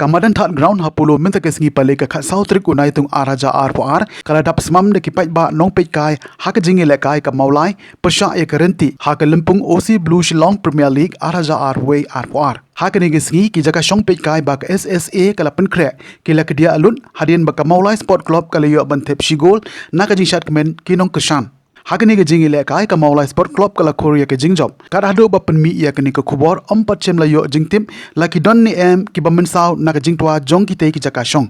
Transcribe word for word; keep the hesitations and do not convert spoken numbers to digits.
Ka Madan Thad Ground ha Polo mynta ka sngi Palei ka khatsaw tarik u Naitung ar hajar arphew ar ka la dap smam da ki paidbah nongpeitkai ha ka jingïalehkai ka Mawlai pyrshah ïa ka rynti ha ka lympung O C Blue Shillong Premier League ar hajar arphew wei arphew ar. Ha kane ka sngi ki jaka shong peitkai ba ka S S A ka la pynkhreh ki la kdiah lut hadien ba ka Mawlai Sport Club ka la ïoh ban thep shi gol na ka jingshad kmen ki nongkyrshan. Ha kane ka jingïalehkai ka Mawlai Sport Club ka la khur ïa ka jingjop. Kat haduh ba pynmih ïa kane ka khubor ym pat shym la ïoh jingtip la ki don ne em kiba mynsaw na ka jingtwa jong kitei ki jaka shong.